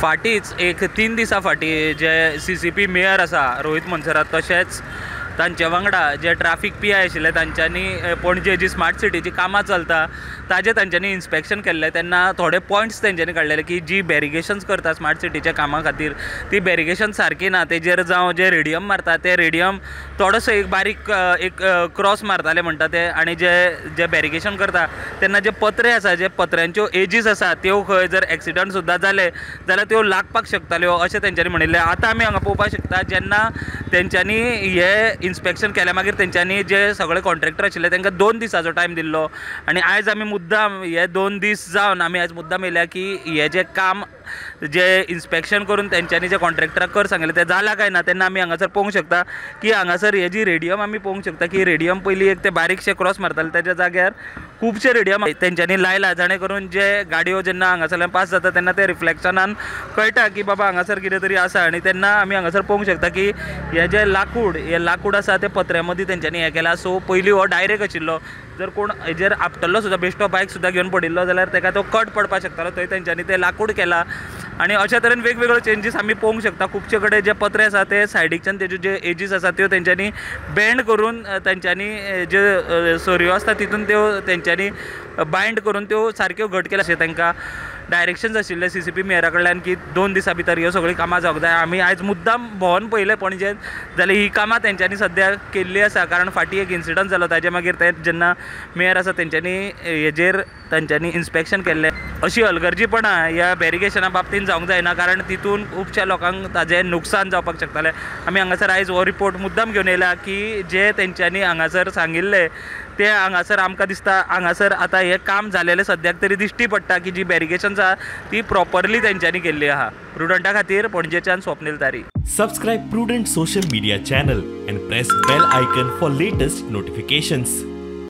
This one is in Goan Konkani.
फाटींच एक 3 दिसां फाटीं जे CCP mayor आसा रोहित मोन्सेरात तशेंच तांचे वांगडा जे ट्राफीक PI आशिल्ले तांच्यांनी पणजे जी स्मार्ट सिटीची कामां चलता ताजें तांच्यांनी इन्स्पेक्शन केल्लें. तेन्ना थोडे पॉयंट्स तेंच्यांनी काडलेले की जी बॅरिगेशन्स करता स्मार्ट सिटीच्या कामा खातीर ती बॅरिगेशन सारकी ना, तेजेर जावं जे रेडियम मारता ते रेडियम थोडोसो एक बारीक एक क्रॉस मारताले म्हणटा ते, आनी जे जे बॅरिगेशन करता तेन्ना जे पत्रे आसा, जे पत्र्यांच्यो एजीस आसा त्यो खंय जर एक्सिडंट सुद्दां जाले जाल्यार त्यो लागपाक शकताल्यो अशें तेंच्यांनी म्हणिल्लें. आतां आमी हांगा पळोवपाक शकता जेन्ना तेंच्यांनी हे इन्स्पेक्शन केल्या मागीर तेंच्यांनी जे सगळे कॉन्ट्रॅक्टर आशिल्ले तांकां 2 दिसाचो टायम दिल्लो आनी आयज आमी मुद्दाम हे 2 दीस जावन आमी आयज मुद्दाम येयल्या की हे जे काम जे इन्स्पेक्शन करून तेंच्यांनी जे कॉन्ट्रॅक्टराक कर सांगलें तें जालां काय ना. तेन्ना आमी हांगासर पळोवंक शकता की हांगासर हे जी रेडियम आमी पळोवंक शकता की रेडियम पयलीं एक ते बारीकशे क्रॉस मारताले तेज्या जाग्यार खुबशे रेडियम तेंच्यांनी लायला, जाणे करून जे गाडयो जेन्ना हांगासरल्यान पास जाता तेन्ना ते रिफ्लेक्शनान कळटा की बाबा हांगासर कितें तरी आसा. आनी तेन्ना आमी हांगासर पळोवंक शकता की हे जे लाकूड, हे लाकूड आसा ते पत्र्या मदीं तेंच्यांनी हें केलां. सो पयलीं हो डायरेक्ट आशिल्लो, जर कोण हेजेर आपटल्लो सुद्दां बेश्टो बायक सुद्दां घेवन पडिल्लो जाल्यार तेका तो कट पडपाक शकतालो, थंय तेंच्यांनी तें लाकूड केलां. आनी अशा तरेन वेगवेगळे चेंजीस आमी पळोवंक शकता. खुबशे कडेन जे पत्रे आसा ते सायडीकच्यान तेज्यो जे एजीस आसा त्यो तेंच्यांनी बँड करून तेंच्यांनी जे सरयो आसता तितून त्यो तेंच्यांनी बायंड करून त्यो सारक्यो घट केल्या. अशें तांकां डायरेक्शन्स आशिल्ले CCP मेयरा कडल्यान की 2 दिसां भितर ह्यो सगळीं कामां जावंक जाय. आमी आयज मुद्दाम भोंवन पळयलें पणजेन जाल्यार ही कामां तेंच्यांनी सद्या केल्ली आसा, कारण फाटीं एक इन्सिडंट जालो ताजे मागीर ते जेन्ना मेयर आसा तेंच्यांनी हेजेर तेंच्यांनी इन्स्पेक्शन केल्लें. अशी हलगर्जीपणां ह्या बॅरिगेशना बाबतींत जावंक जायना, कारण तितून खुबश्या लोकांक ताजें नुकसान जावपाक शकतालें. आमी हांगासर आयज हो रिपोर्ट मुद्दाम घेवन येयला की जे तेंच्यांनी हांगासर सांगिल्लें ते हांगासर आमकां दिसता हांगासर आतां हें काम जालेलें सद्याक तरी दिश्टी पडटा की जी बॅरिगेशन्स आहा ती प्रॉपरली तेंच्यांनी केल्ली आहा. प्रुडंटा खातीर पणजेच्यान Swapnil Tari. Subscribe Prudent social media channel and press bell icon for latest notifications.